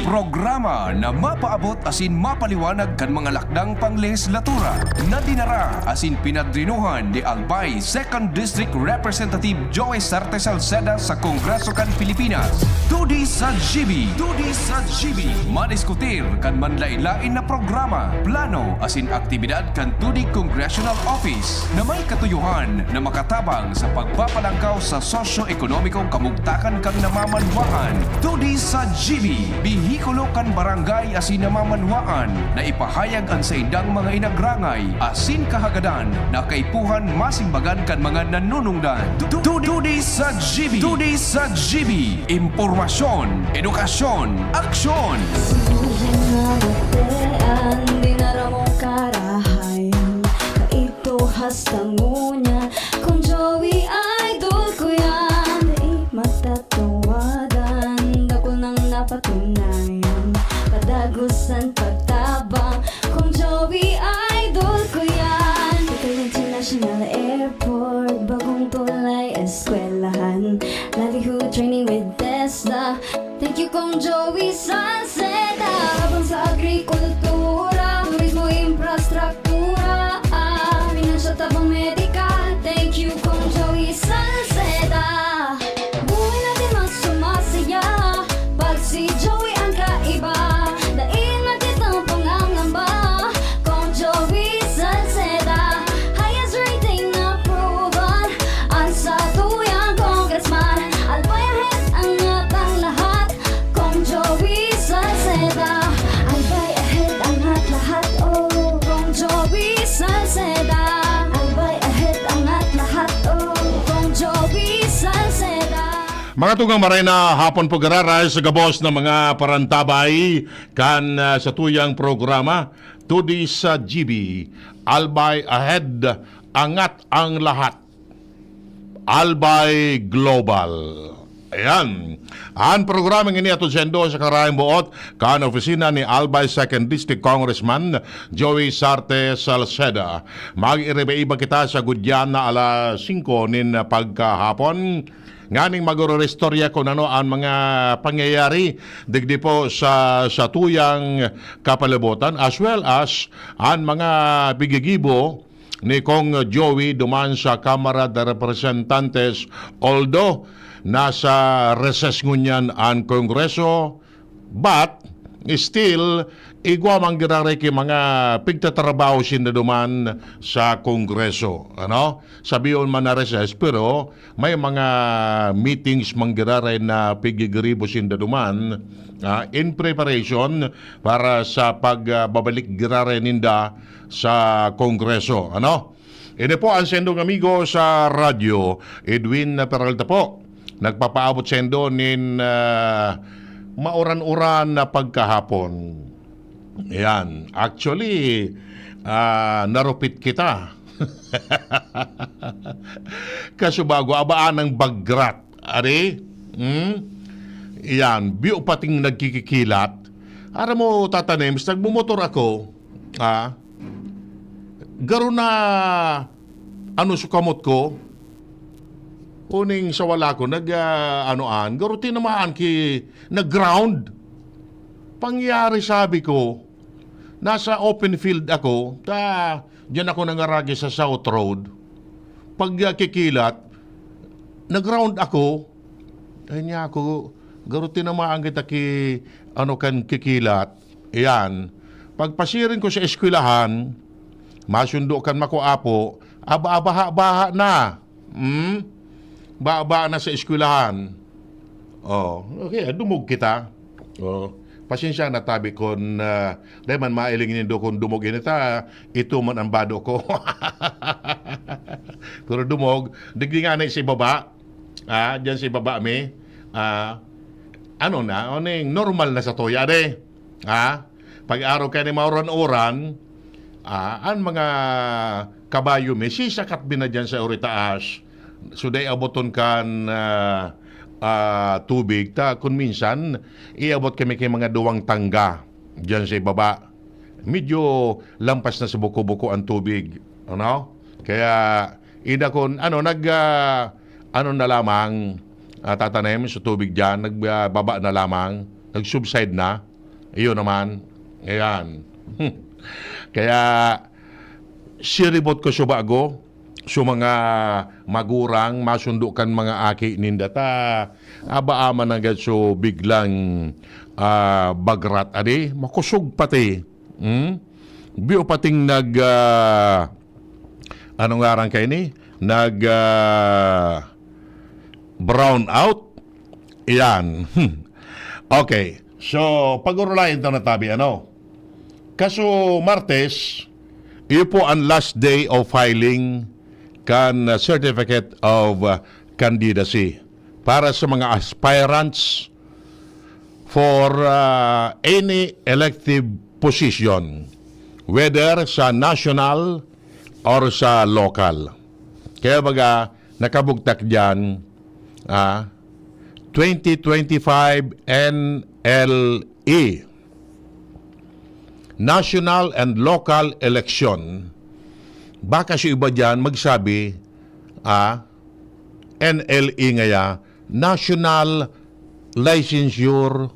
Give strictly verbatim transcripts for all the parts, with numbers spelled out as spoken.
Programa na mapaabot asin mapaliwanag kan mga lakdang panglehislatura na dinara asin pinadrinuhan ni Albay Second District Representative Joey Sarte Salceda sa Kongreso kan Pilipinas. Todi sa G B. Todi sa G B. Madiskutir kan manlain-lain na programa, plano asin aktibidad kan Todi Congressional Office na may katuyohan na makatabang sa pagpapalangkaw sa sosyo-ekonomikong kamugtakan kan namamanwaan. Todi sa G B, behikulo kan barangay asin namamanwaan na ipahayag an saindang mga inagrangay asin kahagadan na kaipuhan masimbagan kan mga nanunungdan. Tu-, tu-, Todi sa G B. Todi sa G B. Impormasyon, edukasyon, aksyon. Sinunod na latean, dinara mong karahayan. Kaito hasta ngunyan, kung Joey idol ko yan, di matatawadan, dakul nang napatunayan. Padagusan pagtabang, kung Joey idol ko yan. Hotel International Airport, bagong tulay, eskwelahan, livelihood training with TESDA. Thank you, Kong Joey Salceda. Habang sa agrikultura, turismo, infrastruktura, ah, pinansyal, tabang medikal. Thank you, Kong Joey Salceda. Buhay natin mas sumasaya pag si Joey ang kaiba. Dai na kitang pangangamba, Kong Joey Salceda. Highest rating na proven an satuyang congressman. Albay ahead, angat ang lahat, Kong Joey Salceda. Albay ahead, angat lahat, oh, Kong Joey Salceda. Albay ahead, angat lahat, oh, Kong Joey Salceda. Mga tugang, maray na hapon po, giraray sa gabos na mga parantabay kan, ah, satuyang programa, Todi sa G B, Albay Ahead, Angat ang Lahat. Albay Global. Ayan. An programa ini hatod saindo sa karayong buot kan opisina ni Albay Second District Congressman Joey Sarte Salceda. Mag-iriba-iba kita sa gudyan na alas singko nin pagkahapon, nganing magororistorya kun ano an mga pangyayari digdi po sa satuyang kapalibutan, as well as an mga pigigibo ni Kong Joey duman sa Kamara de Representantes, although nasa recess ngunyan an Kongreso, but still, igwa man giraray ki mga pigtatrabaho sinda duman sa Kongreso, ano? Sabihon man na recess, pero may mga meetings man giraray na pigigiribo sinda duman, ah, in preparation para sa pag, ah, babalik giraray ninda sa Kongreso, ano? Ini po an saindong amigo sa radyo, Edwin Peralta po. Nagpapaabot saindo nin, ah, mauran-uran na pagkahapon. Ayan. Actually, ah, narupit kita. Kasubago, abaan ang bagrat. Ari? Hmm? Iyan, biyo pating nagkikikilat. Aram mo, Tata Nems, nagmumotor ako, ah, garo na, ano, sa kamot ko, kuning sa wala ko, nag, ah, anoan, garo tinamaan ki, nag-ground. Pangyari, sabi ko, nasa open field ako, ta, diyan ako nangaragi sa South Road. Pag, ah, kikilat, nag-round ako. Ay niya ako, garo tinamaan kita ki, ano, kan kikilat. Ayan. Pagpasiring ko sa eskwelahan, masundo kan makuapo, aba, baha-baha na. Hmm? Baba na sa eskwelahan. Oh, okay, dumog kita. Oh, pasensya na tabi kon, ah, dai man mailing nindo kon dumog ini ta, ito man ang bado ko. Pero dumog, digdi nga na sa ibaba. Ah, diyan sa ibaba mi. Ah, ano na, oning normal na sa tuya, de. Ha? Pag-araw kaya ni mauran-uran, ah, an mga kabayo mi, sisakat mi na diyan sa uritaas. So, dai aboton kan, ah, ah, tubig. Ta, kun minsan, iabot kami kay mga duwang tangga diyan sa ibaba. Medyo lampas na sa buko-buko ang tubig, ano? Kaya, ina kun, ano, nag, ah, ano na lamang, ah, tatanim sa tubig diyan, nag, ah, baba na lamang, nag-subside na. Iyo naman. Ayan. Kaya, siribot ko sa bago, sa mga magurang, masundo kan mga aki ninda ta, aba, ama na gad so biglang, ah, bagrat, adi, makusog pati. Hmm? Biyo pating nag, ah, ano ngaran kaini? Nag, ah, brown out. Iyan. Hmm. Okay. So, pag-urulayan ta na tabi, ano? Kaso Martes, iyo po ang last day of filing kan, uh, Certificate of, uh, Candidacy para sa mga aspirants for, uh, any elective position, whether sa national or sa local. Kaya baga, nakabugtak diyan, ah, twenty twenty-five N L E, National and Local Election. Baka si iba diyan magsabi, ah, N L E ngaya, National Licensure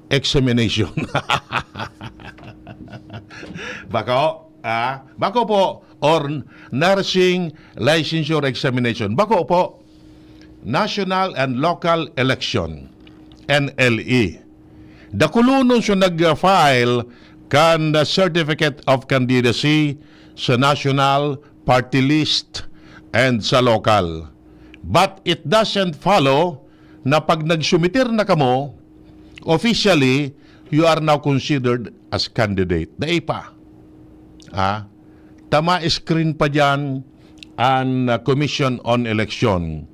Examination. Bako, ah, bako po, or Nursing Licensure Examination. Bako po, National and Local Election, N L E. Dakulonon so nag-file kan Certificate of Candidacy sa national, party list, and sa local. But it doesn't follow na pag nagsumitir na kamo, officially, you are now considered as candidate. Dai pa. Ah, ta ma-screen pa diyan an, ah, Commission on Election.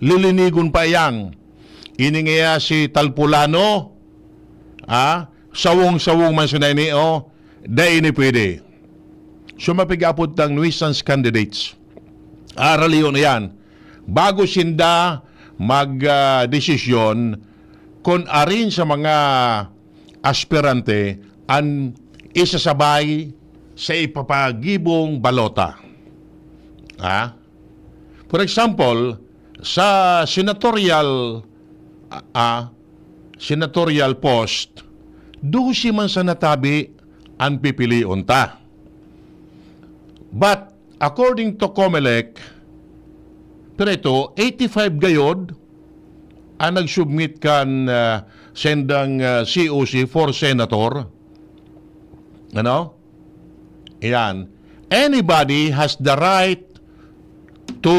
Lilinigon pa iyan. Ini ngaya si Talpulano, ah, sawong-sawong man siya na ini, oh, dai ini pwede. So, mapig-apod tang nuisance candidates. Aralion na yan. Bago sinda mag, ah, desisyon kun arin sa mga aspirante an isasabay sa ipapagibong balota. Ah? For example, sa senatorial, ah, ah, senatorial post, dose man sa natabi an pipilion ta. But according to Comelec, pero ito, eighty-five gayod ang nag-submit kan, ah, sendang, ah, C O C for senator. Ano? Iyan. Anybody has the right to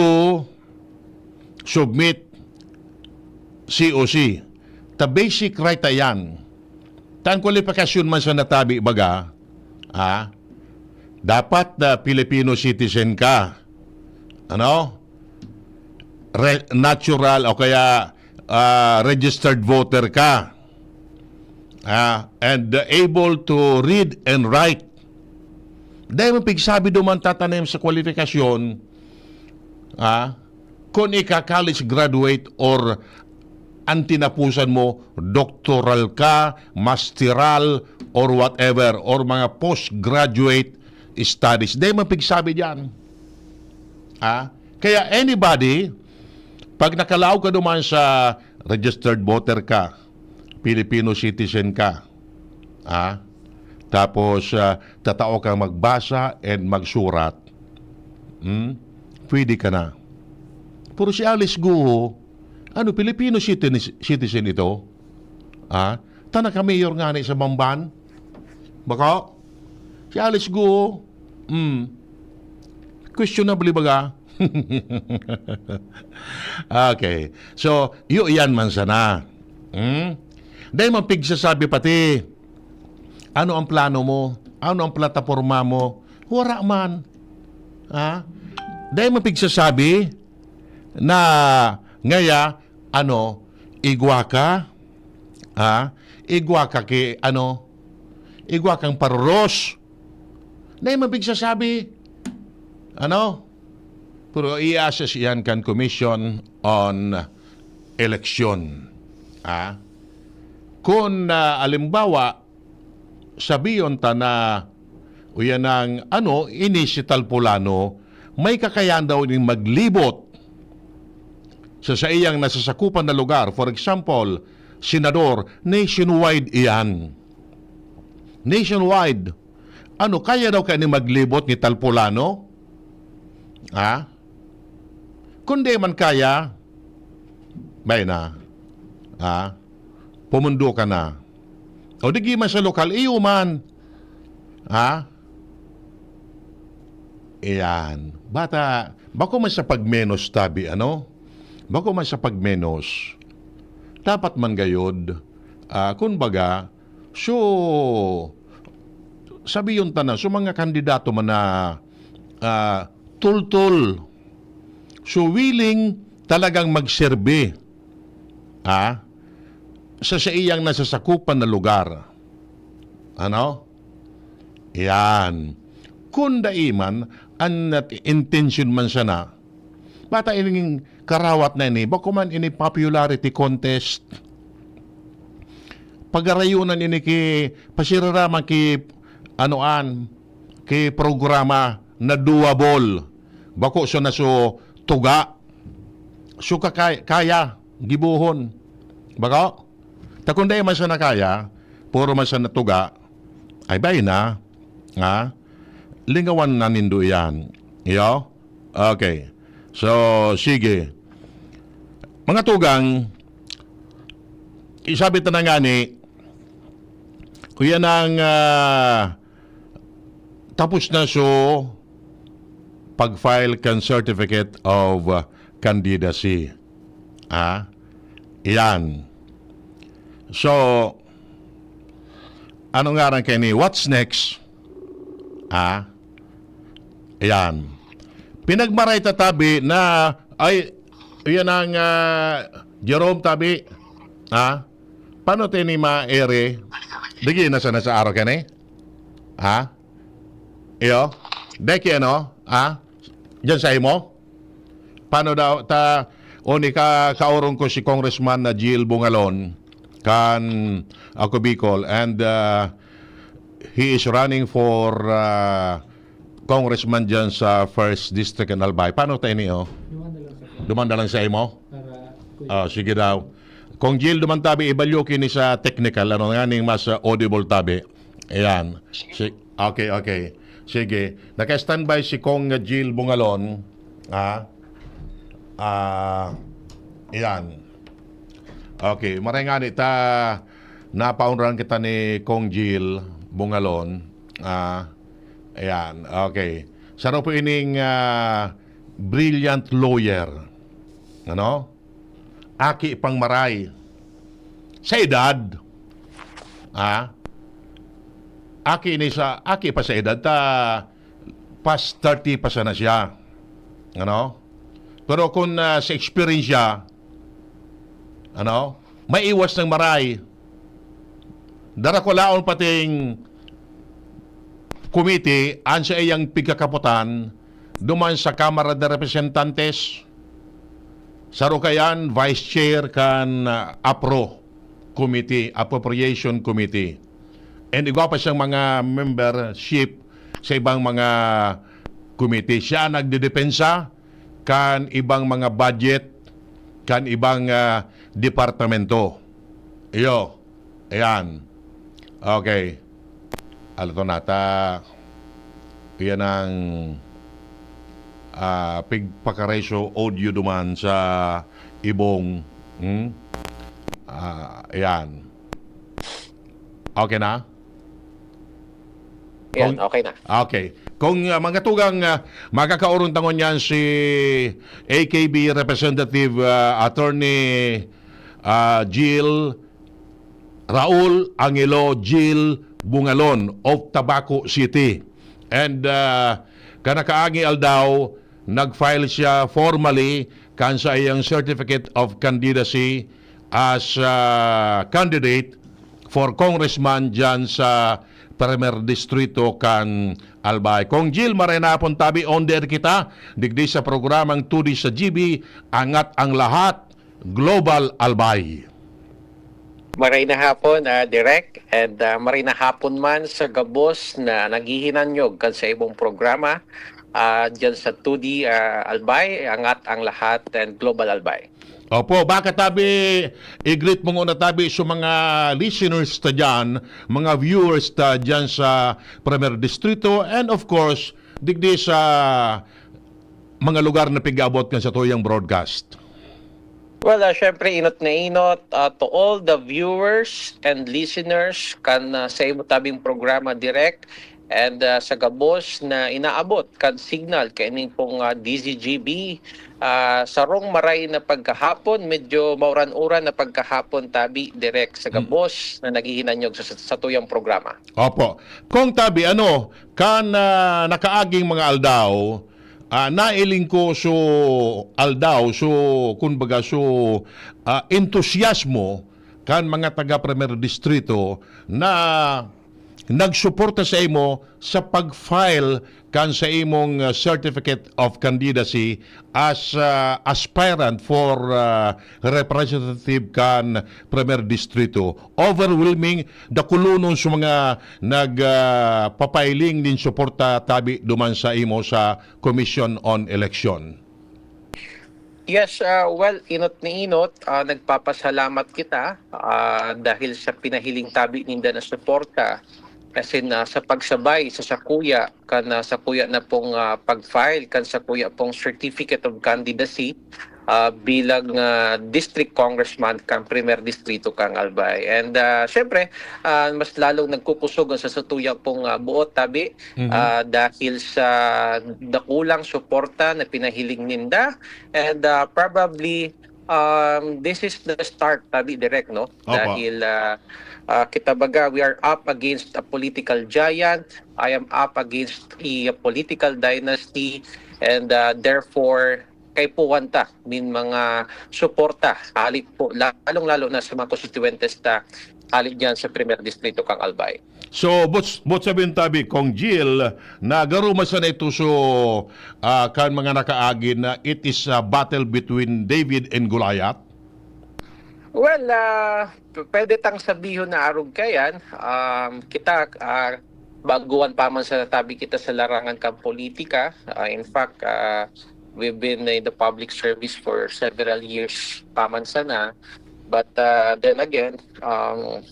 submit C O C. Ta basic right ta yan. Ta an kwalifikasyon man sa natabi, baga, ah, dapat na Filipino citizen ka. Ano? Re-, natural o kaya, ah, registered voter ka. Ah, and, uh, able to read and write. Dai man pigsabi duman tatanem sa kwalifikasyon, ah, kun ika college graduate or an tinapusan mo, doktoral ka, masteral, or whatever, or mga postgraduate studies. Dai man pigsabi diyan. Ah, kaya anybody, pag nakalaog ka duman sa registered voter ka, Filipino citizen ka, ah, tapos, ah, tatao kang magbasa and magsurat, hmm, pwede ka na. Pero si Alice Guo, ano, Filipino citizen, citizen ito? Ah, ta naka-mayor ngani sa Bamban? Bako? Si Alice Guo, hmm, questionable baga. Okay. So, iyo iyan man sana. Hmm? Dai man pigsasabi pati, ano ang plano mo? Ano ang plataporma mo? Wara man. Ha? Dai man pigsasabi na ngaya, ano, igwa ka? Ha? Igwa ka ki, ano? Igwa kang paroros? Dai man pigsasabi. Ano? Pero i-assess iyan kan Commission on Election. Ah? Kun, ah, alimbawa, sabiyon ta na, uyan ang, ano, ini si Talpulano, may kakayahan daw ning maglibot sa saiyang nasasakupan na lugar. For example, senador, nationwide iyan. nationwide. Ano, kaya daw kaya ni maglibot ni Talpulano? Ha? Kung di man kaya, bay na. Ha? Pumundo ka na. O di man sa lokal, iyo man. Ha? Iyan. Bata, bako man sa pagmenos tabi, ano? Bako man sa pagmenos. Dapat man gayod, ah, kun baga, so, sabiyon ta na, so mga kandidato man na, ah, tultol, so willing talagang magserbi, ah, sa saiyang nasasakupan na lugar. Ano? Yan. Kun dai man, an intensyon man sana, bata ining karawat na ini, bako man ini popularity contest. Pagarayonan ini ki, pasiraraman ki, ano an, ki programa na doable. Bako so na so tuga. So kakay-, kaya, gibohon. Bako? Ta kun dai man sana kaya, puro man sana tuga, ay bay na, ha? Lingawan na nindo iyan. Iyo? Okay. So, sige. Mga tugang, isabi ta na ngani, kuya nang, ah, tapos na so pag-file kan certificate of, ah, candidacy. Ah, iyan. So, ano ngaran kay ni? What's next? Ah, iyan. Pinagmaray ta tabi na, ay, iyan ang, ah, Jerome tabi. Ah, paano tayo ni ma-ere? Digi na sana sa araw ka ni? Ha? Iyo? Deki ano? Ha? Diyan sa imo? Paano daw ta, o ni ka, kaurong ko si Congressman na Jill Bungalon kan Ako Bicol, and, ah, he is running for, ah, congressman dyan sa first District in Albay. Paano tayo niyo? Duman na lang sa imo? Para, ah, sige daw. Kong Jill, duman tabi, ibalyo kini sa technical, ano nga ning mas, ah, audible tabi. Ayan. Si-, okay, okay. Sige. Naka-standby si Kong Jill Bungalon. Ha? Ah, ayan. Okay. Maray ngani ta, napaunran kita ni Kong Jill Bungalon. Ah, ayan. Okay. Saro po ining, ah, brilliant lawyer. Ano? Aki pang maray. Sa edad, ah, aki ni sa, aki pa sa edad, ta past thirty pa sana siya. Ano? Pero kung, ah, sa eksperyensya, ano, maiwas ng maray. Darakulaon pating komite an saiyang pigkakapotan duman sa Kamara de Representantes. Saro kayan, Vice Chair kan, ah, APRO Committee, Appropriation Committee. And igwa pa siyang mga membership sa ibang mga committee. Siya ang nagdedepensa kan ibang mga budget, kan ibang, ah, departamento. Iyo. Ayan. Okay. Alato nata. Iyan ang, ah, pigpakareso audio duman sa ibong. Hmm? Ah, ayan. Okay na? Yan, Kung okay na. Okay. Kung, ah, mga tugang, ah, makakaurong tangon yan si A K B Representative, ah, Attorney, ah, Jill, Raul Angelo Jill Bungalon of Tabaco City. And, ah, kanakaagi aldaw, nag-file siya formally kan sa iyang certificate of candidacy as, ah, candidate for congressman dyan sa Primer Distrito kan Albay. Kong Jill, maray na hapon tabi, on the air kita, digdi sa programang Two D sa G B, Angat ang Lahat, Global Albay. Maray na hapon, ah, Direk, and, ah, maray na hapon man sa gabos na naghihinanyog kan sa ibong programa, ah, dyan sa Two D, ah, Albay, Angat ang Lahat, and Global Albay. Opo, baka tabi, i-greet mo nguna tabi sa mga listeners ta diyan, mga viewers ta diyan sa Primer Distrito, and of course, digdi sa mga lugar na pig-abot kan satuyang broadcast. Well, ah, syempre, inot na inot, ah, to all the viewers and listeners kan, ah, sa imo tabing programa, Direk, and, ah, sa gabos na inaabot kan signal kaining pong, ah, D Z G B, ah, sarong maray na pagkahapon, medyo mauran-uran na pagkahapon, tabi, Direk, sa Mm. gabos na naghihinanyog sa, sa, satuyang programa. Opo. Kung tabi, ano, kan, ah, nakaaging mga aldaw, ah, nailing ko so aldaw, so, kumbaga, so, ah, entusiasmo kan mga taga Primer Distrito na nagsuporta sa imo sa pag-file kan sa imong, ah, Certificate of Candidacy as, ah, aspirant for, ah, representative kan Primer Distrito. Overwhelming, dakulonon sa mga nag, ah, papailing nin suporta tabi duman sa imo sa Commission on Election. Yes, ah, well, inot ni inot, ah, nagpapasalamat kita, ah, dahil sa pinahiling tabi ninda na suporta, as in, ah, sa pagsabay sa sakuya, kan, ah, sakuya na pong, ah, pag-file, kan sakuya pong Certificate of Candidacy, ah, bilang, ah, District Congressman kan Primer Distrito kan Albay. And, ah, syempre, ah, mas lalong nagkukusog ang sa satuya pong, ah, buot tabi, Mhm. ah, dahil sa dakulang suporta na pinahiling ninda. And, ah, probably, um, this is the start, tabi, Direk, no? Opo. Dahil, ah, ah, kita baga, we are up against a political giant. I am up against a political dynasty. And, ah, therefore, kaipuhan ta nin mga suporta, hali po, lalong-lalo na sa mga konstituyentes ta, hali diyan sa Primer Distrito kan Albay. So, but, but sabihin tabi, Cong Gil, na garo man sana ito so, ah, kan mga nakaagi na it is a battle between David and Goliath? Well, ah, p- pwede tang sabihon na arog kayan. Um, kita, ah, baguhan pa man sa tabi kita sa larangan kan politika. Ah, in fact, ah, we've been in the public service for several years pa man sana. But, ah, then again, um,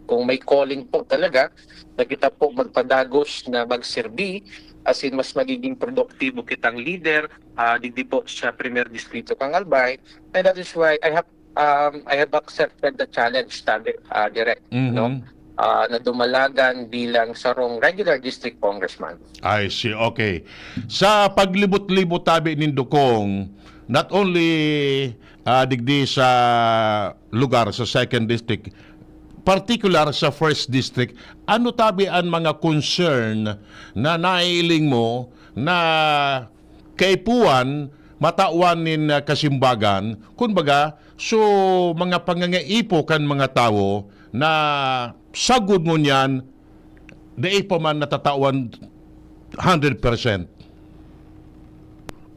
kung may calling po talaga na kita po magpadagos na magserbi, as in mas magiging produktibo kitang leader, ah, digdi po sa Primer Distrito kan Albay. And that is why I have, um, I have accepted the challenge, tabi, ah, Direk, Mhm. no? Ah, na dumalagan bilang sarong regular district congressman. I see. Okay. Sa paglibot-libot tabi nindo, Cong, not only, ah, digdi sa lugar, sa second district, particular sa first district, ano tabi an mga concern na naiiling mo na kaipuhan matawan nin, ah, kasimbagan, kun baga, so, mga pangangaipo kan mga tawo na sagkod ngunyan, dai pa man natatawan hundred percent.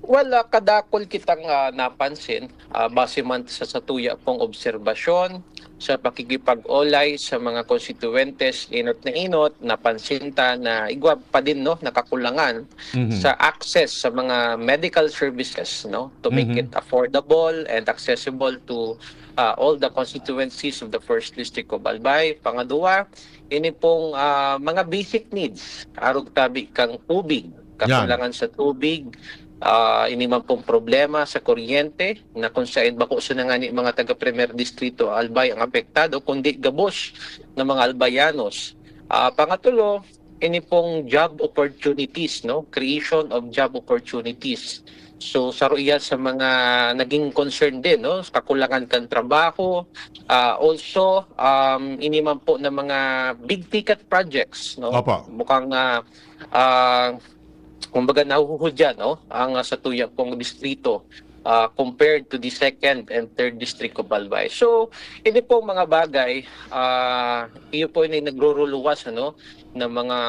Well, ah, kadakul kitang, ah, napansin, ah, base man sa satuya pong obserbasyon, sa pakikipag-olay sa mga konstituwentes, inot na inot, napansin ta na igwa pa din, no, nakakulangan Mhm. sa access sa mga medical services, no, to make Mhm. it affordable and accessible to, ah, all the constituencies of the First District of Albay. Pangadwa, ini pong, ah, mga basic needs, arog tabi kang tubig, Yan. kakulangan sa tubig, ah, ini man pong problema sa kuryente, na kung saan bako sa nangani mga taga Primer Distrito, Albay ang apektado, kundi gabos ng mga Albayanos. Ah, pangatulo, ini pong job opportunities, no? Creation of job opportunities. So, saro iyan sa mga naging concern din, no? Kakulangan kan trabaho. Ah, also, um, ini man po na mga big ticket projects, no? Opo. Mukhang, ah, ah, kumbaga, nahuhudyan, no? Ang, ah, satuya pong distrito, ah, compared to the second and third district of Albay. So, ini pong mga bagay, ah, iyo po ini nagruruluwas, ano, ng mga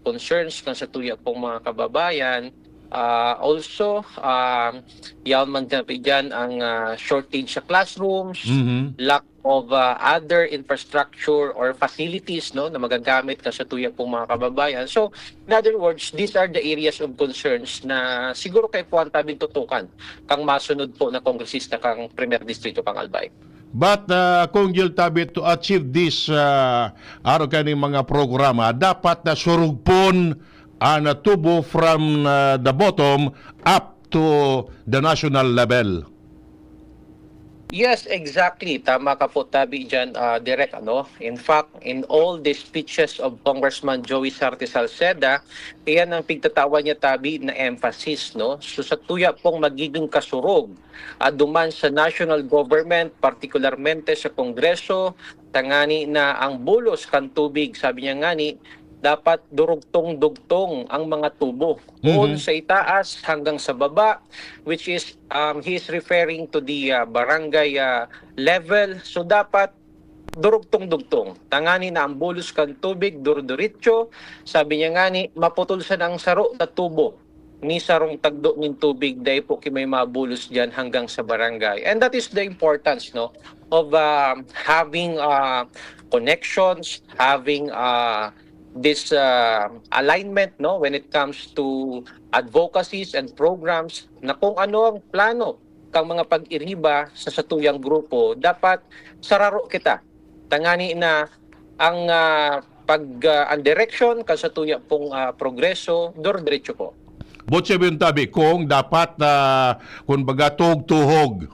concerns kan satuya pong mga kababayan. Ah, also, ah, yaon man dyan, dyan ang, ah, shortage sa classrooms, Mhm. lack of uh, other infrastructure or facilities, no, na magagamit kan satuya pong mga kababayan. So, in other words, these are the areas of concerns na siguro kaipuhan tabing tutukan kang masunod po na kongresista kang Primer Distrito kang Albay. But uh, Kong Gil Tabi, to achieve this uh, araw kaning mga programa, dapat na surugpon an tubo from uh, the bottom up to the national level. Yes, exactly. Tama ka po, Tabi, dyan, uh, Direk. Ano? In fact, in all the speeches of Congressman Joey Sarte Salceda, iyan ang pigtatawan niya, Tabi, na emphasis. No? So, sa tuya pong magiging kasurog, uh, duman sa national government, partikularmente sa Kongreso, tangani na ang bulos kan tubig, sabi niya ngani, dapat durugtong-dugtong ang mga tubo. Poon sa itaas hanggang sa baba, which is um, he is referring to the uh, barangay uh, level. So dapat durugtong-dugtong. Tangani na ang bulos kan tubig, durduritso. Sabi niya ngani, maputol sa nang saro na tubo ni sarong tagdo nin tubig, dai po ki may mabulos diyan hanggang sa barangay. And that is the importance, no, of uh, having uh, connections, having uh, this uh, alignment, no, when it comes to advocacies and programs, na kung ano ang plano kang mga pag-iriba sa satuyang grupo, dapat sararo kita. Tangani na ang uh, pag uh, ang direksyon kan satuya pong uh, progreso, durdiretso po. Butse yun, Tabi, kung dapat, uh, kung baga, tuhog-tuhog.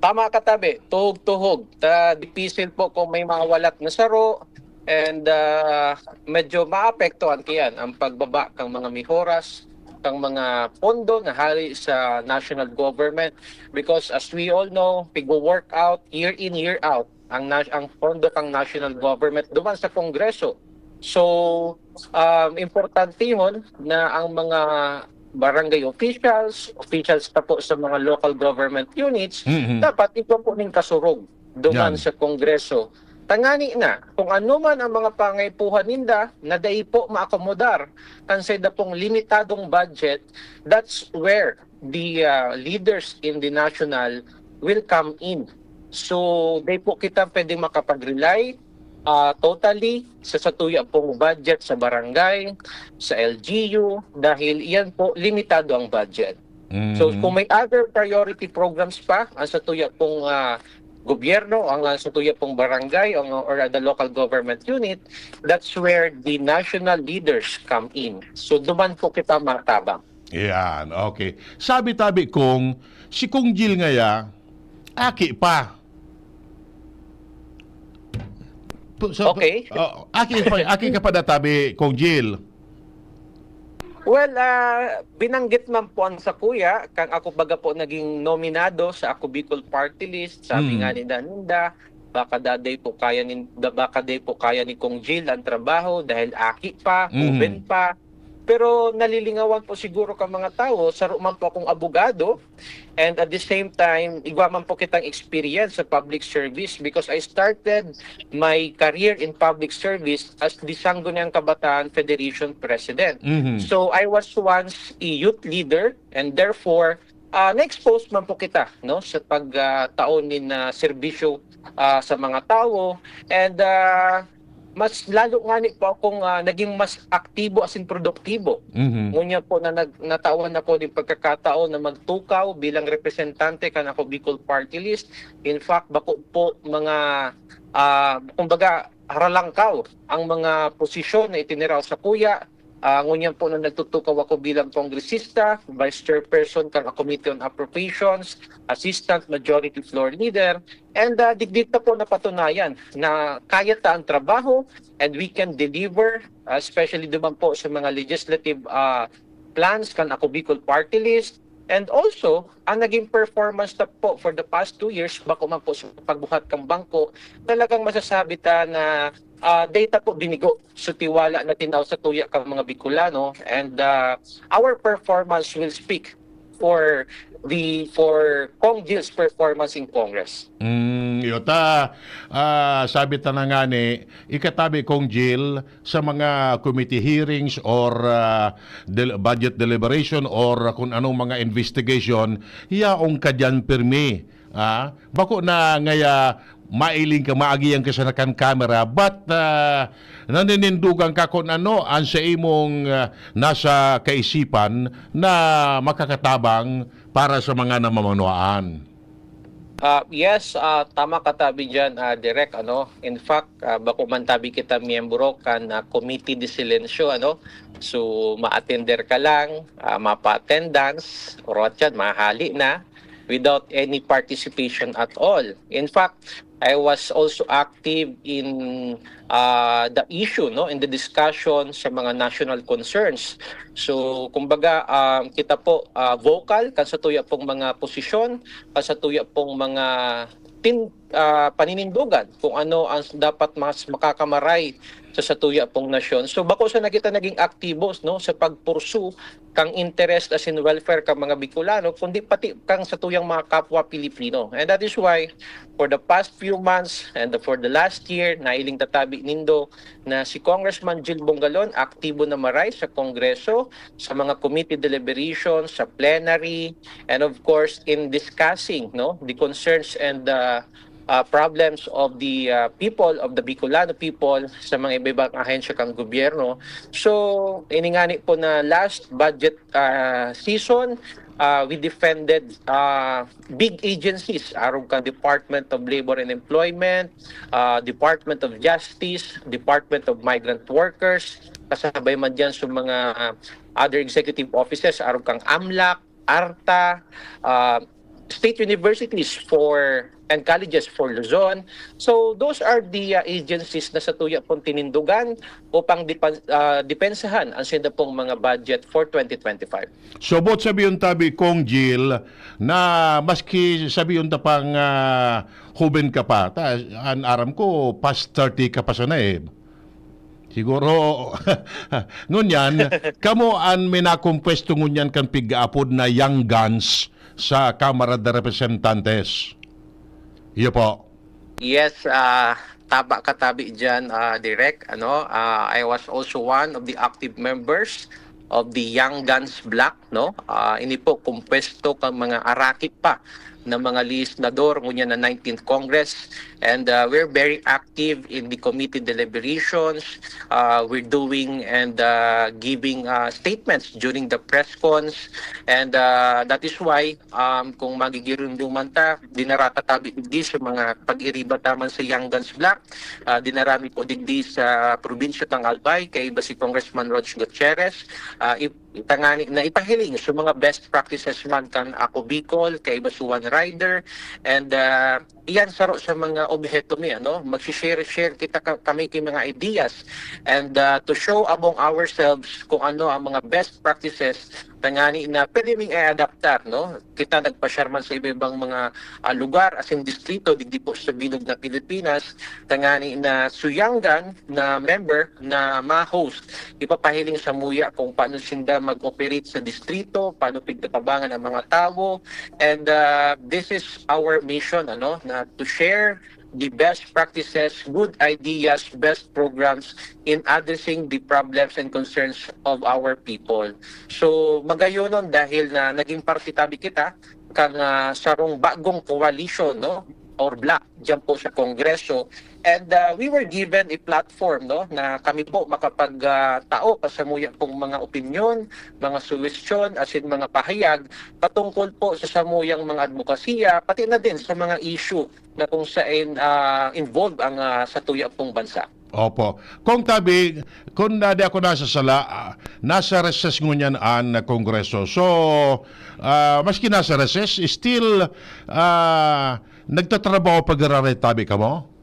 Tama ka, Tabi. Tuhog-tuhog. Ta, dipisil po kung may mawalat na saro. And uh, medyo maapektuhan kiyan ang pagbaba kang mga mihoras, kang mga pondo na hali sa national government. Because as we all know, pigwo-work out year in, year out ang, ang pondo kang national government duman sa Kongreso. So, um, importantehon na ang mga barangay officials, officials pa po sa mga local government units, mm-hmm. dapat igwa po ning kasurog duman Yan. sa Kongreso. Tangani na, kung ano man ang mga pangaipuhan ninda na dai po maakomodar kan saida pong limitadong budget, that's where the uh, leaders in the national will come in. So, dai po kita pwedeng makapag-rely uh, totally sa satuya pong budget sa barangay, sa L G U, dahil iyan po limitado ang budget. Mm-hmm. So kung may other priority programs pa ang satuya pong uh, gobyerno, ang uh, satuya pong barangay ang, or the local government unit, that's where the national leaders come in. So duman po kita matabang. Yan, okay. Sabi-tabi kong si Kong Gil ngaya, aki pa. So, okay. Uh, aki, pa, aki ka pa databi, Kong Gil. Well, uh, binanggit man po ang sakuya, kang ako baga po naging nominado sa Ako Bicol Party List, sabi hmm. nga ni Daninda, baka daday po kaya ni, baka day po kaya ni Kong Gil ang trabaho dahil aki pa, hmm. uben pa. Pero nalilingawan po siguro ka mga tao, saro man po akong abogado, and at the same time, igwa man po kitang experience sa public service because I started my career in public service as the Sangguniang Kabataan Federation President. Mm-hmm. So I was once a youth leader and therefore uh, na-expose man po kita, no, sa pagtaon uh, nin uh, serbisyo uh, sa mga tawo, and uh, mas lalo nga ni po akong uh, naging mas aktibo asin produktibo. Mm-hmm. Ngunyan po na nag, natawan ako ng pagkakataon na magtukaw bilang representante kan Ako Bicol Party List. In fact, bako po mga, uh, kumbaga, haralangkaw ang mga posisyon na itiniraw sa kuya. Uh, ngunyan po na nagtutukaw ako bilang kongresista, vice chairperson kan Committee on Appropriations, assistant majority floor leader, and uh, digdi ta po napatunayan na kaya ta ang trabaho and we can deliver, uh, especially duman po sa mga legislative uh, plans kan Ako Bicol Party List. And also, ang naging performance na po for the past two years, bako man po sa pagbuhat kang bangko, talagang masasabi ta na uh, data po binigo sa tiwala na tinaw sa tuya kang mga Bicolano, and uh, our performance will speak for the for Kong Gil's performance in Congress. Mm, yota, uh, sabi ta na nga ni, ikatabi Kong Gil sa mga committee hearings or uh, del- budget deliberation or kung anong mga investigation, yaong kadyan pirmi Ah, bako na ngaya mailing ka, maagihan ka sana kan kamera, but, ah, naninindogan ka kun ano an sa imong, ah, nasa kaisipan na makakatabang para sa mga namamanuaan. Ah, yes, ah, tama ka tabi diyan, ah, Direk, ano. In fact, ah, bako man tabi kita miyembro kan, ah, Committee de Silencio, ano. So, ma-attender ka lang, ah, mapa-attendance, or what yan, mahali na, without any participation at all. In fact, I was also active in, ah, the issue, no, in the discussion sa mga national concerns. So, kumbaga, ah, kita po, ah, vocal kan sa tuya pong mga posisyon, kan sa tuya pong mga tin-, ah, paninindogan kung ano ang dapat mas makakamaray sa satuya pong nasyon. So, bako sana kita naging aktibo, no, sa pagpursu kang interest asin welfare kang mga Bicolano, kundi pati kang satuyang mga kapwa Pilipino. And that is why, for the past few months and for the last year, nailing tatabi nindo na si Congressman Jil Bongalon aktibo na maray sa Kongreso, sa mga committee deliberations, sa plenary, and of course, in discussing, no, the concerns and the, uh, problems of the, uh, people, of the Bicolano people, sa mga iba-ibang ahensya kang gobyerno. So, ini ngani po na last budget, uh, season, uh, we defended, uh, big agencies, arog kan Department of Labor and Employment, uh, Department of Justice, Department of Migrant Workers, kasabay man diyan sa mga, uh, other executive offices, arog kang AMLAC, ARTA, uh, state universities for and colleges for Luzon. So, those are the, uh, agencies na satuya pong tinindugan upang depan-, ah, depensahan ang sinda pong mga budget for twenty twenty-five. So, both sabihon tabi, Cong Jil, na maski sabihon ta pang, ah, hoben ka pa, ta, an aram ko, past thirty ka pa sana eh. Siguro, ngunyan, kamo an minakumpwesto ngunyan kan pig-aapod na young guns sa Kamara de Representantes. Iyo po. Yes, ah, tama ka tabi diyan, ah, Direk, ano, ah, I was also one of the active members of the Young Guns Bloc, no? Ah, ini po, kumpwesto kan mga araki pa na mga legislador ngunyan na nineteenth Congress. And, ah, we're very active in the committee deliberations. Ah, we're doing and, ah, giving, ah, statements during the press cons. And, ah, that is why, um, kung magigirumduman ta, dinara ta tabi digdi sa mga pag-iriba ta man sa Young Guns Bloc. Ah, dinara mi po digdi sa probinsya kan Albay, kaiba si Congressman Rodge Gutierrez. Ah, i-, itangani na ipahiling sa mga best practices man kan Ako Bicol, kaiba si One Rider, and, ah, iyan saro sa mga obheto mi, ano, magsi-share-share kita ka-, kami ki mga ideas, and, ah, to show among ourselves kung ano ang mga best practices tangani na pwede ming i-adaptar, no? Kita nagpasyar man sa iba-ibang mga, ah, lugar asin distrito digdi po sa bilog na Pilipinas, tangani na suyanggan na member na ma-host, ipapahiling samuya kung paano sinda mag-operate sa distrito, paano pigtatabangan ang mga tawo. And, ah, this is our mission, ano, na to share the best practices, good ideas, best programs in addressing the problems and concerns of our people. So, magayonon dahil na naging parte tabi kita kan, ah, sarong bagong coalition, no, or bloc diyan po sa Kongreso. And, ah, we were given a platform, no, na kami po makapag, ah, tao pa samuya pong mga opinyon, mga suwestyon, asin mga pahayag patungkol po sa samuyang mga adbokasiya, pati na din sa mga issue na kung saan, ah, involved ang, ah, satuya pong bansa. Opo. Kung tabi, kung na, di ako nasasala, ah, nasa recess ngunyan an Kongreso. So, ah, maski nasa recess, still, ah, nagtatrabaho pag-arare tabi kamo?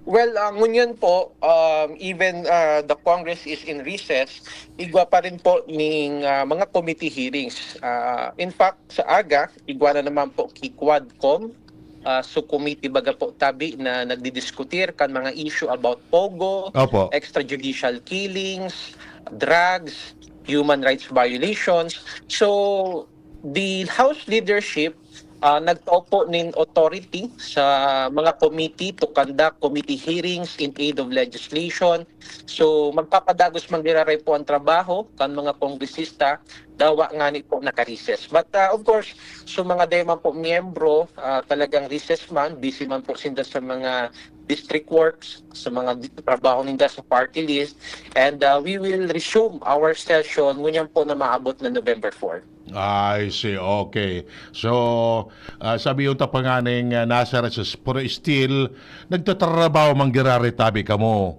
Well, ah, ngunyan po, um, even, ah, the Congress is in recess, igwa pa rin po ning, ah, mga committee hearings. Ah, in fact, sa aga, igwa na naman po ki Quadcom, ah, subcommittee baga po tabi na nagdidiskutir kan mga issue about POGO, Opo. extrajudicial killings, drugs, human rights violations. So, the House leadership ah, nagtao po nin authority sa mga committee to conduct committee hearings in aid of legislation. So, magpapadagos man giraray po ang trabaho kan mga kongresista, dawa ngani po naka-recess. But, ah, of course, so mga dai man po miyembro, ah, talagang recess man, busy man po sinda sa mga district works, sa mga di- trabaho ninda sa party list, and, ah, we will resume our session ngunyan po na maabot na November four. I see. Okay. So, ah, sabi yung tapanganing uh, nasa recess, pero still, nagtatrabaho man giraray tabi kamo.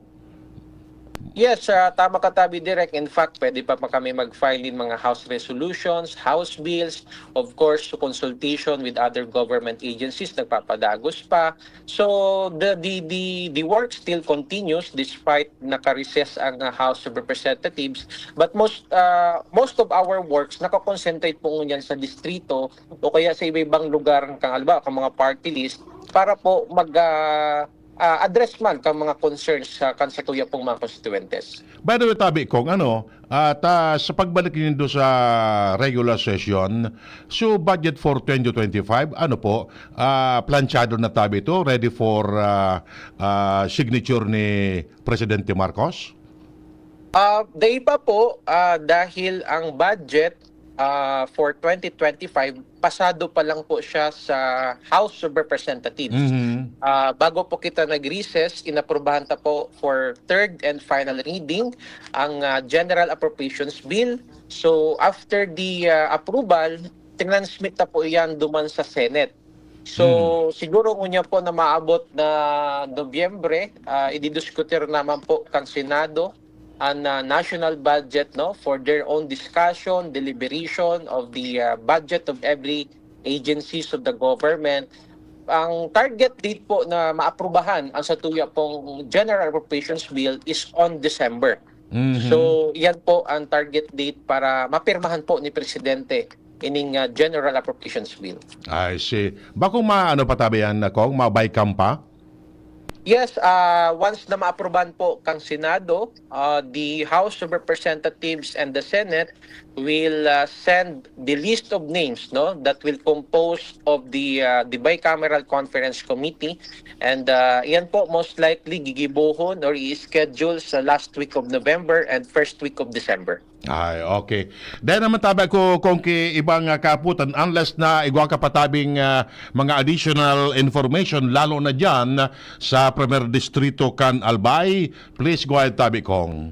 Yes, ah, tama ka, Tabi Direk. In fact, pwede pa, pa kami mag-file ng mga house resolutions, house bills, of course, so consultation with other government agencies, nagpapadagos pa. So, the, the, the, the work still continues despite naka-recess ang ah, House of Representatives. But most, ah, most of our works, nakakonsentrate po ngunyan sa distrito o kaya sa iba-ibang lugar, kang alba, kang mga party list, para po mag, ah, ah, address man kang mga concerns sa kan sa tuya pong mga constituentes. By the way, tabi kong ano, at ah, sa pagbalik nindo sa regular session, so budget for twenty twenty-five, ano po, ah, planchado na tabi ito, ready for ah, ah, signature ni Presidente Marcos? Ah, dai pa po, ah, dahil ang budget, ah, for twenty twenty-five, pasado pa lang po siya sa House of Representatives. Mhm. Ah, bago po kita nag-recess, inaprubahan ta po for third and final reading ang ah, General Appropriations Bill. So, after the ah, approval, tinansmit na po iyan duman sa Senate. So, siguro ngunyan po na maabot na Nobyembre, ah, ididiskutir naman po kang Senado ang ah, national budget, no, for their own discussion, deliberation of the ah, budget of every agencies of the government. Ang target date po na maaprubahan ang sa tuya pong General Appropriations Bill is on December. Mhm. So, yan po ang target date para mapirmahan po ni Presidente ining ah, General Appropriations Bill. I see. Bakong maano pa tabi yan, Kong? Mabaykam pa? Yes, ah, once na maaprubahan po kang Senado, ah, the House of Representatives and the Senate will ah, send the list of names, no, that will compose of the ah, the Bicameral Conference Committee, and ah, yan po most likely gigibohon or i-schedule sa last week of November and first week of December. Ay, okay. Dahil naman tabi ako kung ki ibang ah, kaaputan, unless na igwa ka patabing ah, mga additional information, lalo na dyan sa Primer Distrito kan Albay, please go ahead, tabi kong.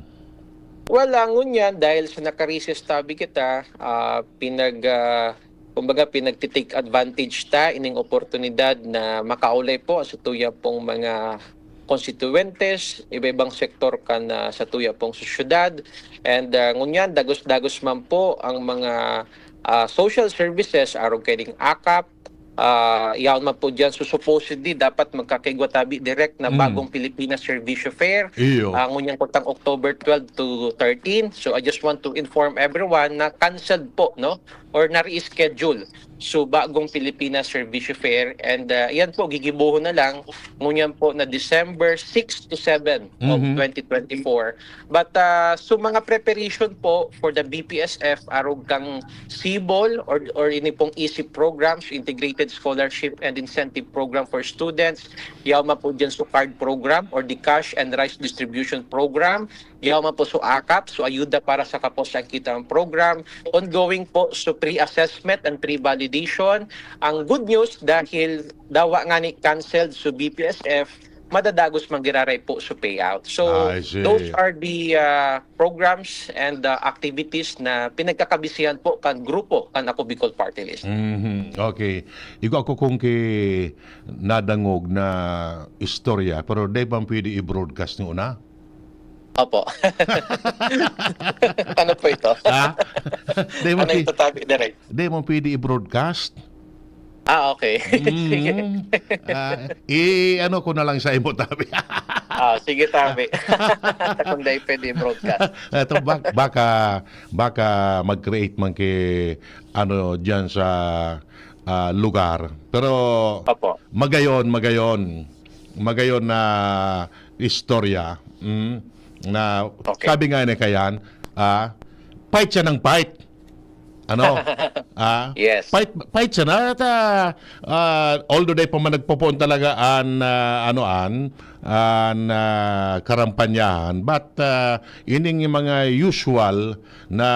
Well, ah, ngunyan, dahil sa naka-recess tabi kita, ah, pinag, ah, kumbaga, pinagti-take advantage ta ining oportunidad na makaulay po sa tuya pong mga konstituentes, iba-ibang sektor kan ah, sa tuya pong sosyedad. And ah, ngunyan, dagos-dagos man po ang mga ah, social services, arog kaining akap, ah, yaon man po dyan. So, supposedly, dapat magkakaigwa tabi direct na Mm. bagong Pilipinas Servicio Fair. Iyo. Ah, ngunyan po tang October twelve to thirteen. So, I just want to inform everyone na canceled po, no? Or na-reschedule. So, bagong Pilipinas Servicio Fair. And ah, yan po, gigibohon na lang. Ngunyan po na December six to seven of Mhm. twenty twenty-four. But ah, so mga preparation po for the B P S F, arog kang CBOL or, or ini pong ESSEP programs, Integrated Scholarship and Incentive Program for Students, yaon man po dyan sa card program or the cash and rice distribution program, yaon man po sa akap, so ayuda para sa kapos ang kita ang program, ongoing po sa pre-assessment and pre-validation. Ang good news, dahil dawa nga ni canceled sa B P S F, madadagos man giraray po sa payout. So, I see. those are the uh, programs and uh, activities na pinagkakabisihan po kan grupo kan Ako Bicol Party List. Mhm. Okay. Igo ako kung ki nadangog na istorya, pero di bang pwede i-broadcast nyo na? Opo. Ano po ito? Ha? Di mo, Ano pi- ito, Tabi Direk? Di mo pwede i-broadcast? Ah, okay. Sige. Mm. Ah, i-ano ko na lang sa imo, tabi. Ah, sige, Tabi. Kung dahil pwede broadcast. Ito, bak- baka, baka mag-create man ki, ano, dyan sa ah, lugar. Pero Opo. magayon, magayon. Magayon na istorya. Mm, na Okay. Sabi nga ni Kayan, ah, fight siya ng fight. Ano? Ah, Yes. Fight, fight sana. At, ah, ah, although dai pa man nagpopoon talaga an, ah, ano, an, an, ah, karampanyahan, but, ah, ining mga usual na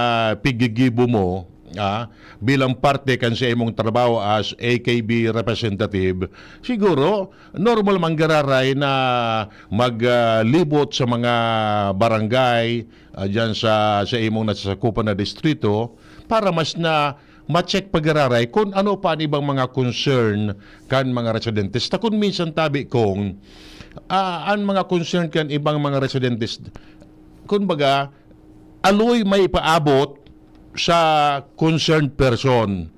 pigigibo mo, ah, bilang parte kan sa imong trabaho as A K B representative, siguro normal man giraray na mag, ah, libot sa mga barangay, ah, diyan sa, sa imong nasasakupan na distrito para mas na ma-check pa giraray kung ano pa an ibang mga concern kan mga residentes. Ta kun minsan tabi kong, ah, an mga concern kan ibang mga residentes, kumbaga, aloy may ipaabot sa concerned person.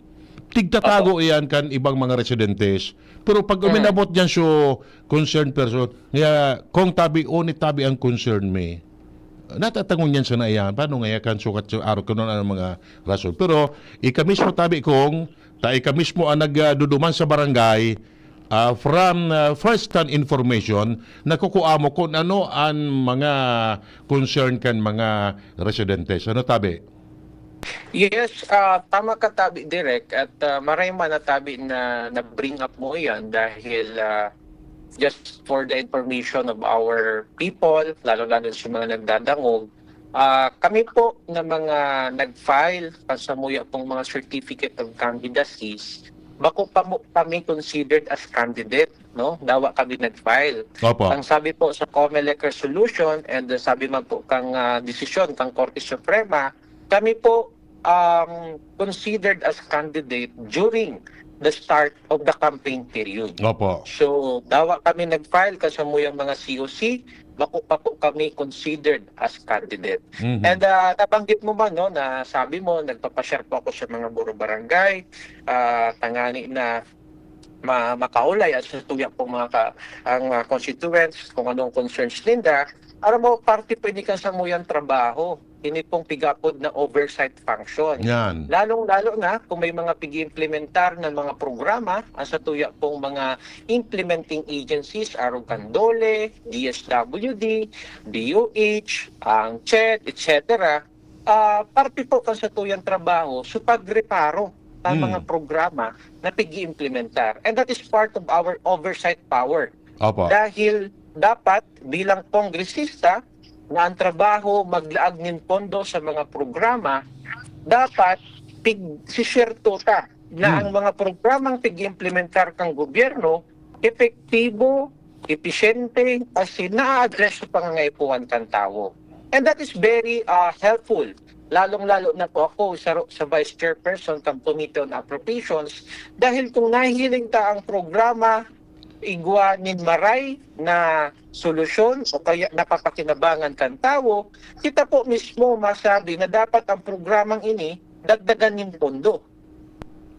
Tigtatago iyan kan ibang mga residentes. Pero pag Mm. uminabot diyan so concerned person, nga kung tabi, unit tabi ang concern mi. Natatangon yan sa naiyan. Paano nga kan sukat sa araw, kung ano ang mga rason. Pero ika mismo tabi kong, ta ika mismo ang nagduduman sa barangay, ah, from, ah, first-hand information, nakukua mo kung ano ang mga concern kan mga residentes. Ano tabi? Yes, ah, tama ka tabi, Direk, at, ah, maray man na tabi na na-bring up mo iyan dahil, ah, just for the information of our people, lalo-lalo sa mga nagdadangog, ah, kami po na mga nag-file kan samuya pong mga certificate of candidacies, bako pa mo kami considered as candidate, no? Dawa kami nag-file. Opo. Ang sabi po sa COMELEC resolution and, uh, sabi man po kang, ah, desisyon kang Korte Suprema, kami po, um, considered as candidate during the start of the campaign period. Opo. So, dawa kami nag-file kan samuyang mga C O C, bako pa po kami considered as candidate. Mhm. And, ah, nabanggit mo man, no, na sabi mo, nagpapa-share po ako sa mga buro barangay, ah, tangani na ma-, makaulay at sa tuya po mga ka-, ang, ah, constituents, kung anong concerns ninda, aram mo, parte po ini kan samuyang trabaho. Ini pong pigapod na oversight function. Yan. Lalong-lalo na kung may mga pig-iimplementar na mga programa, ang sa tuya pong mga implementing agencies, arog kan DOLE, D S W D, D O H, ang CHED, et cetera, ah, parte po kan sa tuyang trabaho, so pagreparo sa Hmm. mga programa na pig-iimplementar. And that is part of our oversight power. Opo. Dahil dapat bilang kongresista na ang trabaho maglaag nin pondo sa mga programa, dapat pig-share ta na Hmm. ang mga programang pig-implementar kang gobyerno epektibo, episyente, asin na-address sa pangangaipuhan kan tawo. And that is very, ah, helpful. Lalong-lalo na po ako sa, sa vice chairperson kan Committee on Appropriations, dahil kung nahihiling ta ang programa, igwa nin maray na solusyon o kaya napapakinabangan kan tawo, kita po mismo masabi na dapat ang programang ini dagdagan nin pondo.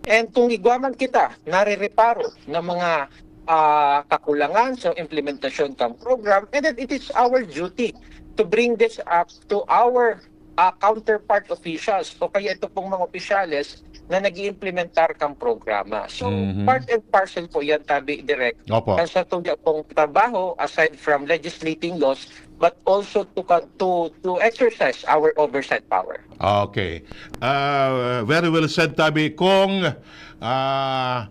And kung igwa man kita narereparo ng mga, ah, kakulangan sa implementasyon kan program, and then it is our duty to bring this up to our, ah, counterpart officials o kaya ito pong mga opisyales na nag-iimplementar kan programa. So, Mhm. part and parcel po yan, tabi, Direk, Opo. kan sa tuya pong trabaho, aside from legislating laws, but also to ka-, to, to exercise our oversight power. Okay. Ah, very well said, tabi. Kung, ah,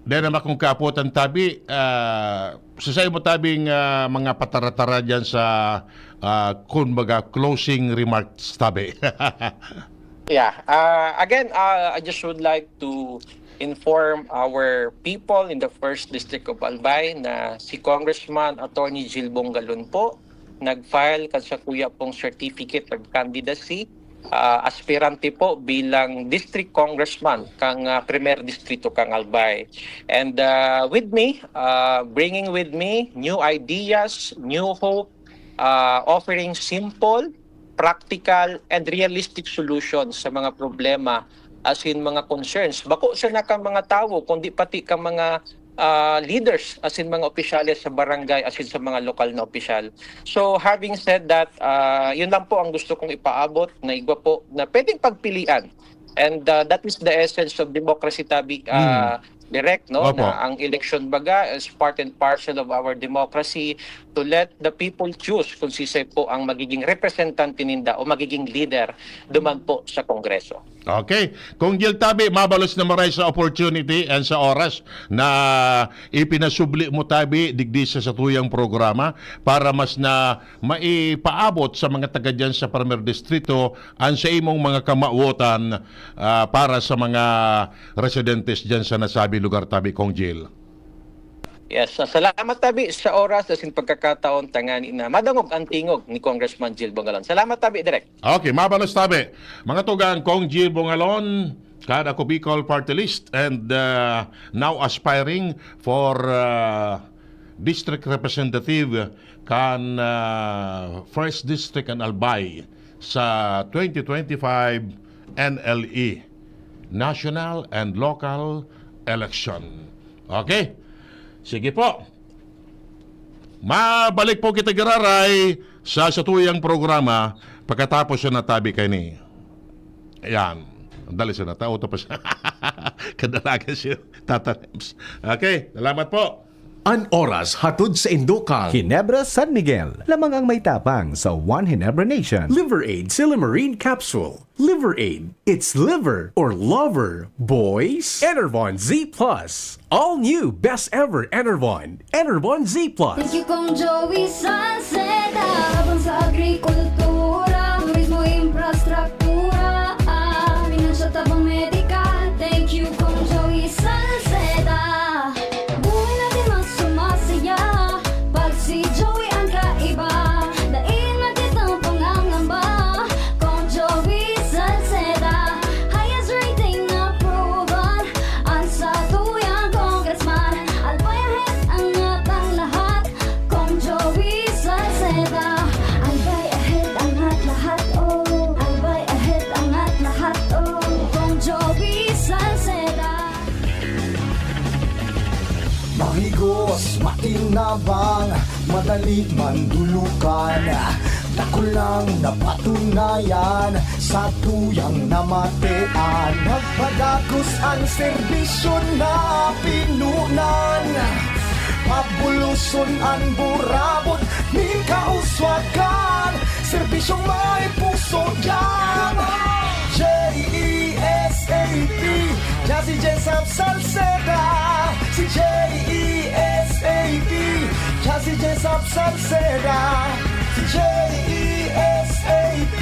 dahil naman kung kaputan, tabi, ah, sa sayo mo, tabing, ah, mga pataratara dyan sa, ah, kumbaga, closing remarks, tabi. Yeah. Uh, again, uh, I just would like to inform our people in the first District of Albay na si Congressman Attorney Jilbong Galon po nag-file kan sakuya pong certificate of candidacy. Uh, aspirante po bilang district congressman kang, uh, Primer Distrito kang Albay. And, uh, with me, uh, bringing with me new ideas, new hope, uh, offering simple, practical, and realistic solutions sa mga problema asin mga concerns. Bako sana kan mga tawo, kundi pati kan mga, ah, leaders asin mga opisyales sa barangay asin sa mga lokal na opisyal. So, having said that, ah, yun lang po ang gusto kong ipaabot na igwa po na pwedeng pagpilian. And, ah, that is the essence of democracy, tabi, ah, Direk, no? Opo. Na ang eleksyon baga is part and parcel of our democracy. to let the people choose kung sisay po ang magiging representante ninda o magiging leader duman po sa Kongreso. Okay. Kong Gil tabi, mabalos na maray sa opportunity and sa oras na ipinasubli mo tabi digdi sa satuyang programa para mas na maipaabot sa mga taga dyan sa Primer Distrito ang sa imong mga kamawotan ah, para sa mga residentes dyan sa nasabi lugar tabi, Kong Gil. Yes, ah, salamat tabi sa oras asin pagkakataon tangani na madangog ang tingog ni Congressman Gil Bongalon. Salamat tabi, Direk. Okay, mabalos tabi. Mga tugang, Kong Gil Bongalon, kada ko Bicol Party List and uh, now aspiring for uh, District Representative kan uh, First District and Albay sa twenty twenty-five N L E, National and Local Election. Okay? Sige po. Mabalik po kita giraray sa satuyang programa pagkatapos sa natabi kay ni. Ayan. Dali siya na. Tao pa siya. Kadalagan siya. Tata Nems. Okay. Salamat po. An oras hatod sa indokang Ginebra San Miguel. Lamang ang may tapang sa One Ginebra Nation. Liver Aid Silymarin Capsule. Liver Aid. It's liver or lover, boys. Enervon Z plus. All new best ever Enervon. Enervon Z plus. Thank you, Kong Joey Salceda. Tabang sa agrikultura, turismo, infrastruktura, ah, pinansyal, tabang medikal. Thank you, Kong Joey Salceda. Buhay natin mas sumasaya pag si Joey ang kaiba. Dai na kitang pangangamba, Kong Joey Salceda. Highest rating na proven ang satuyang congressman. Albay ahead, angat ang lahat, Kong Joey Salceda. Albay ahead, angat lahat, oh. Albay ahead, angat lahat, oh. Kong Joey Salceda. Mahigos, matinabang, madali mandulukan. Dakulang napatunayan, satuyang namatean. Nagpadagos an serbisyo na pinunan. Pabuloson an burabot nin kauswagan. Serbisyong may puso diyan. J E S A P, Jazzy Jessup Salceda. Si J E S A P, Jazzy Jessup Salceda. Si J E S A P,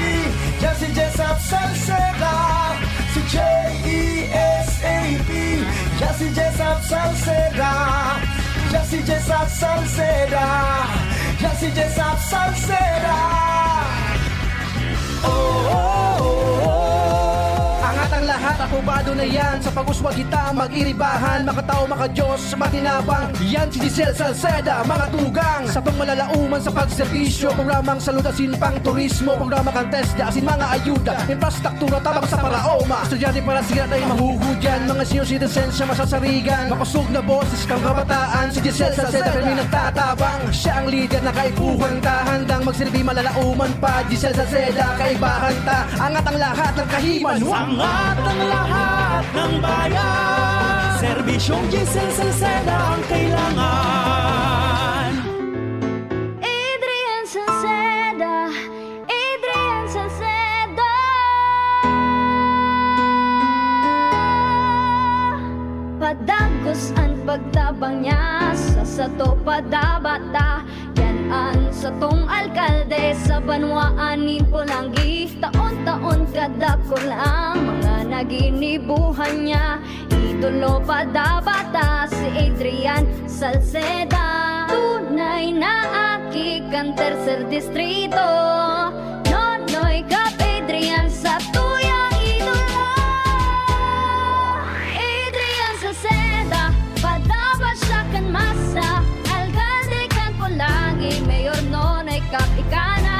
Jazzy Jessup Salceda. Si J E S A P, Jazzy Jessup Salceda. Jazzy Jessup Salceda. Jazzy Jessup Salceda. Oh, oh, oh, oh. Angat ang lahat, apobado na yan. Sa pag-uswag kita, mag-iribahan. Makatao, makadiyos, matinabang. Yan si Giselle Salceda, mga tugang. Satong malalauman sa pagserbisyo. Programang salud asin pang turismo. Programa kan TESDA asin mga ayuda. Infrastruktura tabang sa paraoma. Estudyante para sila tayo mahugudyan. Mga senior citizens siya masasarigan. Makosog na boses kang kabataan. Si Giselle Salceda kami nagtatabang. Siya ang lider na kaipuhan ta. Handang magsilbi malalauman pa. Giselle Salceda, kaibahan ta. Angat ang lahat ng kahiman. Angat ang lahat ng bayan. Serbisyong Giselle Salceda ang kailangan. Adrian Salceda, Adrian Salceda. Padagos an pagtabang niya sa sato padabata. Yan an satong alkalde sa banwaan nin Polangui. Taon-taon kadakul ang mga naginibuhan niya. Idolo padabata si Adrian Salceda. Tunay na aki kan tercer distrito. Nonoy Kap Adrian sa tuyang idolo. Adrian Salceda, padaba siya kan masa. Alkalde kan Polangui, Mayor Nonoy Kap ika na.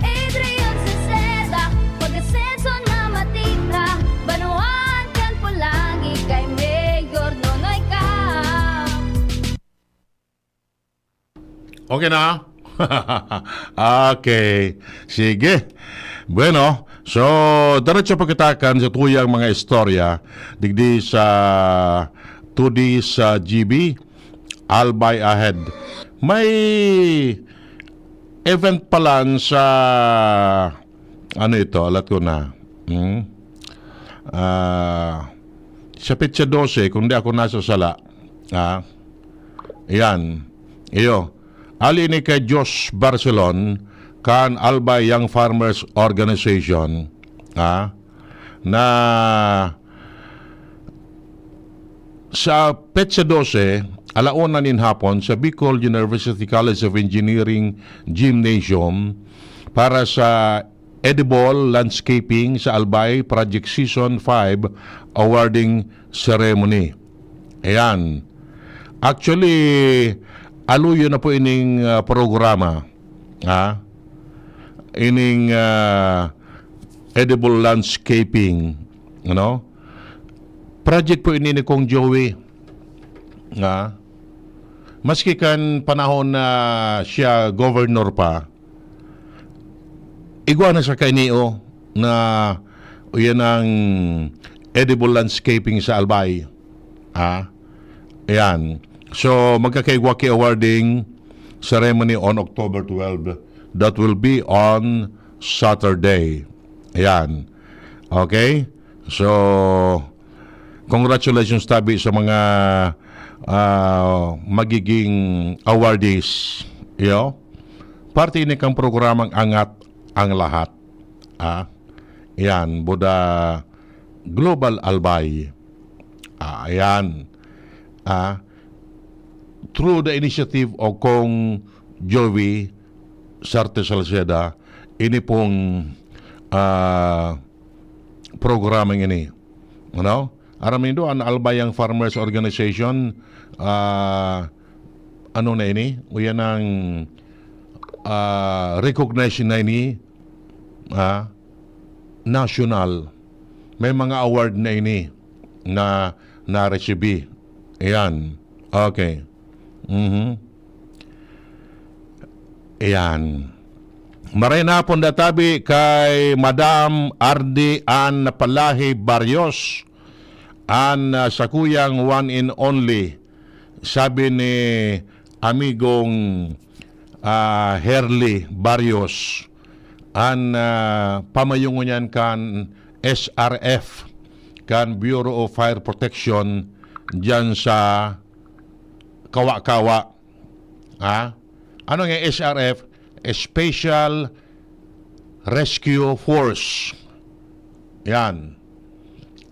Adrian Salceda, pag-asenso na matira. Banwaan kan Polangui kay Mayor Nonoy Kap. Okay na? Okay. Sige. Bueno, so, diretso pa kita kan sa tuyang mga istorya digdi sa Today's ah, G B, Albay Ahead. May event palan sa, ano ito, alat ko na. Hmm? Ah, sa petsa dose, kung di ako nasasala. Ah, yan. Iyo. Ali ni kay Josh Barcelon, kan Albay Young Farmers Organization. Ah, na sa petsa dose, ala una nin hapon, sa Bicol University College of Engineering Gymnasium para sa Edible Landscaping sa Albay Project Season five Awarding Ceremony. Ayan. Actually, aluyon na po ining, ah, programa. Ha? Ining, ah, edible landscaping. Ano? Project po ini ni Kong Joey. Ha? Maski kan panahon na siya governor pa, igwa na sa kainio na yan ang edible landscaping sa Albay. Ha? Ayan. So, magkakaigwa ki awarding ceremony on October twelve. That will be on Saturday. Ayan. Okay? So, congratulations tabi sa mga, ah, magiging awardees. Yo? Parte ini kang programang Angat ang Lahat. Ah, yan, Buda Global Albay. Ah, ayan. Ah, through the initiative of Kong Joey Sarte Salceda, ini pong, ah, programang ini. Ano? Aram nindo, an Albay Young Farmers Organization, ah, ano na ini? Uyan ang, ah, recognition na ini, ah, national. May mga award na ini na na-receive. Ayan. Okay. Mhm. Ayan. Maray na pon databi kay Madam Ardi Ann Palahi Barrios, an, ah, sakuyang one and only, sabi ni amigong, ah, Herly Barrios, an, ah, pamayungon niyan kan S R F, kan Bureau of Fire Protection, diyan sa Kawa-Kawa. Ha? Ano nga S R F? Special Rescue Force. Yan.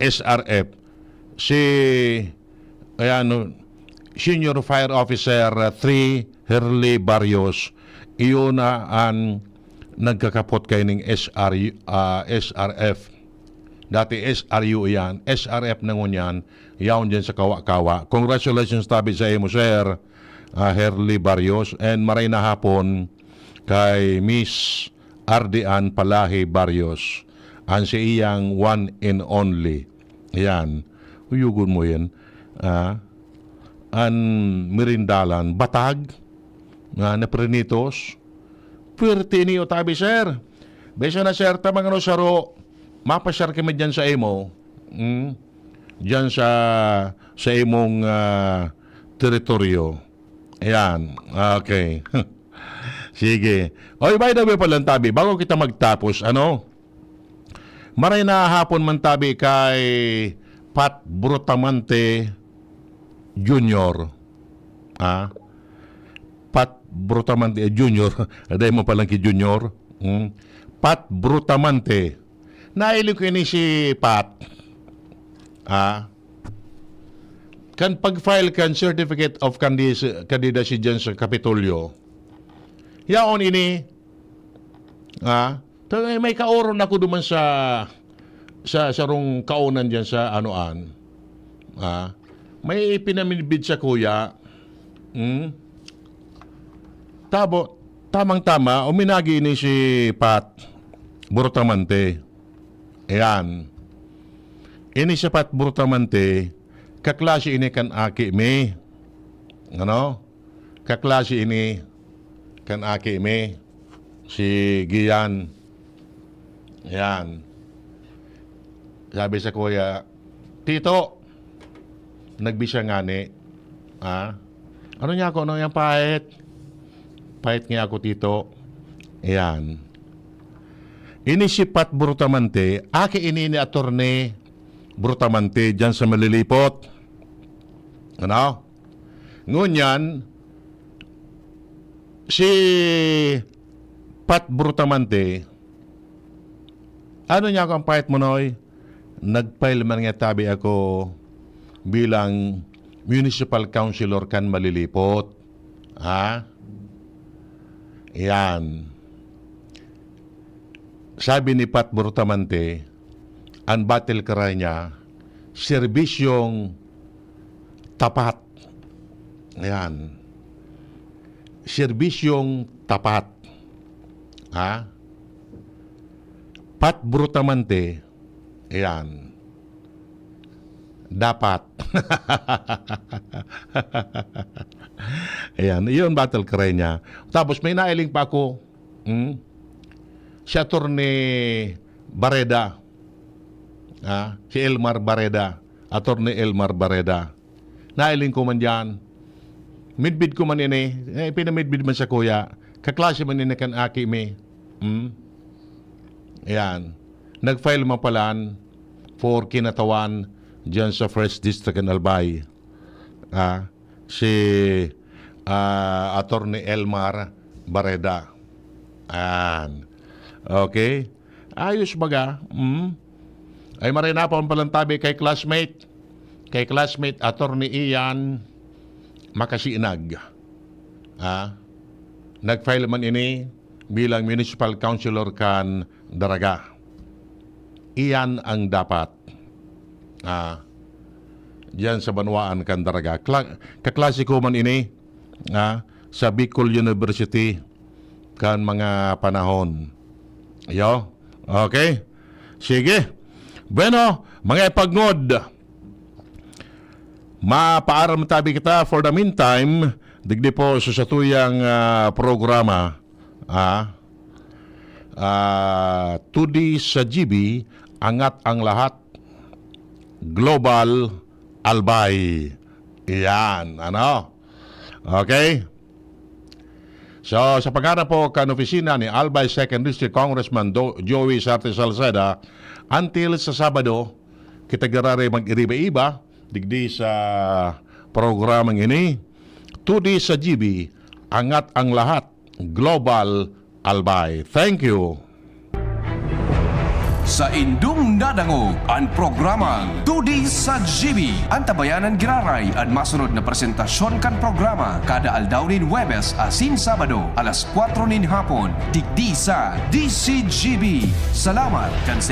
S R F. Si, ayan, Senior Fire Officer, uh, three, Herly Barrios, iyon na an nagkakapot kaining S R U, ah, S R F. Dati S R U iyan, S R F na ngunyan, yaon diyan sa Kawa-Kawa. Congratulations tabi sa imo, sir, ah, Herly Barrios, and maray na hapon kay Miss Ardian Palahi Barrios, an siiyang one and only. Ayan. Uyugon mo yan. Ah, an mirindalan, batag, nga naprinitos. Puwerte niyo tabi, sir. Bisa na, sir, ta mga ano, saro, mapasyar kami dyan sa imo. Hmm? Dyan sa, sa imong, ah, teritoryo. Ayan. Okay. Sige. Oy, by the way pala, tabi, bago kita magtapos, ano? Maray na hapon man tabi kay Pat Brutamonte Junior. Ah? Pat Brutamonte Junior. Aday mo palang ki Junior. Hmm? Pat Brutamonte. Naili ko ini si Pat. Ah? Kan pag-file kan Certificate of Candis-, Candidacy dyan sa Kapitolyo, yaon ini, ah, ta-, may kaoron ako duman sa, sa sarong kaonan dyan sa anoan. Ah, may ipinamidbid sa kuya. Hmm? Tabo, tamang-tama, uminagi ini si Pat Brutamonte. Ayan. Ini si Pat Brutamonte, kaklase ini kan aki mi. Ano? Kaklase ini kan aki mi, si Gian. Ayan. Sabi sa kuya, "Tito," nagbisya ngani. Ah? "Ano niya ako? Ano niyang pahit?" Pahit nga ako, Tito. Ayan. Ini si Pat Brutamonte, aki ini ni Attorney Brutamonte diyan sa Malilipot. Ano? Ngunyan, si Pat Brutamonte, ano niya akong pahit mo, Noy? Nag-file man nga tabi ako bilang municipal councilor kan Malilipot. Ha? Yan. Sabi ni Pat Brutamonte, ang battle cry niya, serbisyong tapat. Yan. Serbisyong tapat. Ha? Pat Brutamonte, yan. Dapat. Ayan, iyon battle cry niya. Tapos may nailing pa ako, hmm? Si Attorney Barreda. Ah, si Elmar Barreda. Attorney Elmar Barreda. Nailing ko man diyan. Midbid ko man ini. Eh, pinamidbid man sa kuya. Kaklase man ini kan aki mi. Hmm? Ayan. Nag-file man palan for kinatawan diyan sa First District in Albay. Ah, si, ah, Attorney Elmar Barreda. Ayan. Okay? Ayos baga. Hmm? Ay, maray na po ang palantabi kay classmate. Kay classmate Attorney Ian Makasinag. Ah, nag-file man ini bilang municipal councilor kan Daraga. Iyan ang dapat. Ah, diyan sa banwaan kan Daraga. Kla-, kaklase ko man ini, ah, sa Bicol University kan mga panahon. Iyo? Okay? Sige. Bueno, mga ipagngod, mapaaram tabi kita for the meantime, digdi po sa satuyang, ah, programa, ah, ah, Today sa G B, angat ang lahat, Global Albay. Iyan, ano? Okay? So, sa pagharap po kan opisina ni Albay Second District Congressman Do-, Joey Sarte Salceda, until sa Sabado, kita giraray mag-iriba-iba, digdi sa programang ini. Today sa G B, angat ang lahat, Global Albay. Thank you. Sa indong nadangog an programang Today sa G B. Antabayanan giraray an masunod na presentasyon kan programa kada aldaw nin Huwebes asin Sabado, alas kwatro nin hapon, digdi sa D C G B. Salamat kan